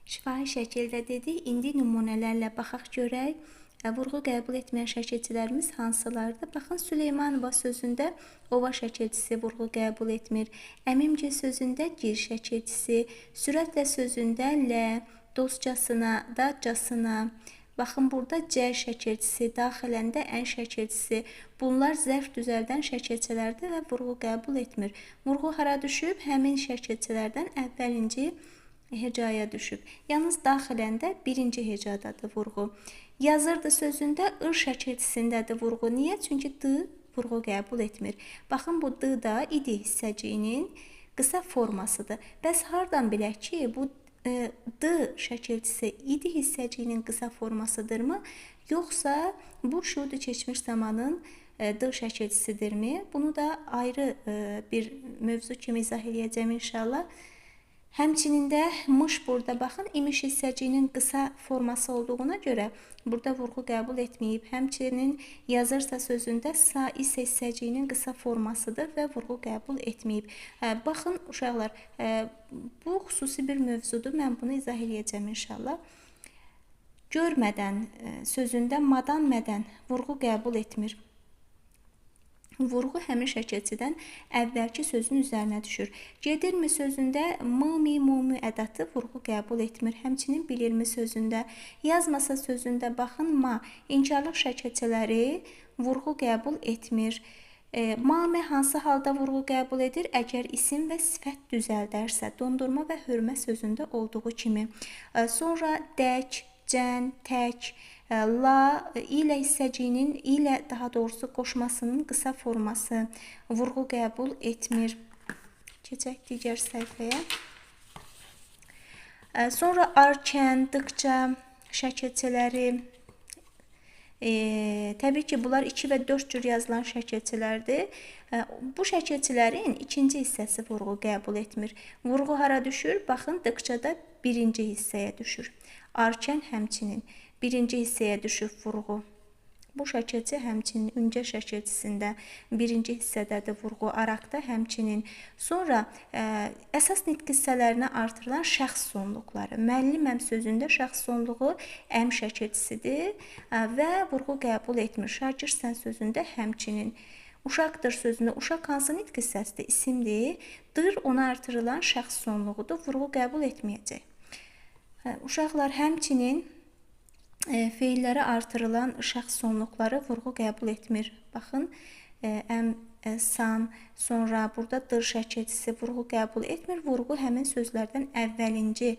Şifahi şəkildə dedik. İndi nümunələrlə baxaq görək. Vurğu qəbul etməyən şəkilçilərimiz hansılardır? Baxın, Süleymanova sözündə ova şəkilçisi vurğu qəbul etmir. Əmimgil sözündə gil şəkilçisi, sürətlə sözündə lə, dostcasına, dadcasına. Baxın, burada C şəkilçisi, daxiləndə N şəkilçisi. Bunlar zərf düzəldən şəkilçilərdir və vurğu qəbul etmir. Vurğu hara düşüb? Həmin şəkilçilərdən əvvəlinci hecaya düşüb. Yalnız daxiləndə birinci hecadadır vurğu. Yazırdı sözündə ır şəkilçisindədir vurğu. Niyə? Çünki D vurğu qəbul etmir. Baxın, bu D da idi hissəciyinin qısa formasıdır. Bəs hardan bilək ki, bu D şəkilçisi idi hissəciyinin qısa formasıdırmı? Yoxsa bu şuudu keçmiş zamanın D şəkilçisidirmi? Bunu da ayrı bir mövzu kimi izah eləyəcəm inşallah. Həmçinin də mış burada baxın, imiş hissəciyinin qısa forması olduğuna görə burada vurğu qəbul etməyib. Həmçinin yazırsa sözündə sa isə hissəciyinin qısa formasıdır və vurğu qəbul etməyib. Baxın uşaqlar, bu xüsusi bir mövzudur. Mən bunu izah eləyəcəm inşallah. Görmədən sözündə madan mədən vurğu qəbul etmir. Vurğu həmin şəkilçidən əvvəlki sözün üzərinə düşür. Gedirmi sözündə m, mi, mu, mü ədatı vurğu qəbul etmir. Həmçinin bilirmi sözündə, yazmasa sözündə baxın ma, inkarlıq şəkilçiləri vurğu qəbul etmir. Mame hansı halda vurğu qəbul edir? Əgər isim və sifət düzəldərsə, dondurma və hörmə sözündə olduğu kimi. Sonra dək, cən, tək, la ilə hissəciyinin, ilə daha doğrusu qoşmasının qısa forması vurğu qəbul etmir. Keçək digər səhifəyə. Sonra arkən, dıqca şəkilçiləri. Təbii ki, bunlar 2 və 4 cür yazılan şəkilçilərdir. Bu şəkilçilərin ikinci hissəsi vurğu qəbul etmir. Vurğu hara düşür? Baxın, dıqcada birinci hissəyə düşür. Arkən həmçinin birinci hissəyə düşüb vurğu. Bu şəkilçi həmçinin üncə şəkilçisində birinci hissədədir vurğu, araqda həmçinin. Sonra əsas nitq hissələrinə artırılan şəxs sonluqları. Müəlliməm sözündə şəxs sonluğu əm şəkilçisidir və vurğu qəbul etmir. Şagirdsən sözündə həmçinin. Uşaqdır sözündə uşaq hansı nitq hissəsidir? İsimdir. Dır ona artırılan şəxs sonluğudur. Vurğu qəbul etməyəcək. Uşaqlar həmçinin feillərə artırılan şəxs sonluqları vurğu qəbul etmir. Baxın, əm, san, sonra burada dır şəkilçisi vurğu qəbul etmir. Vurğu həmin sözlərdən əvvəlinci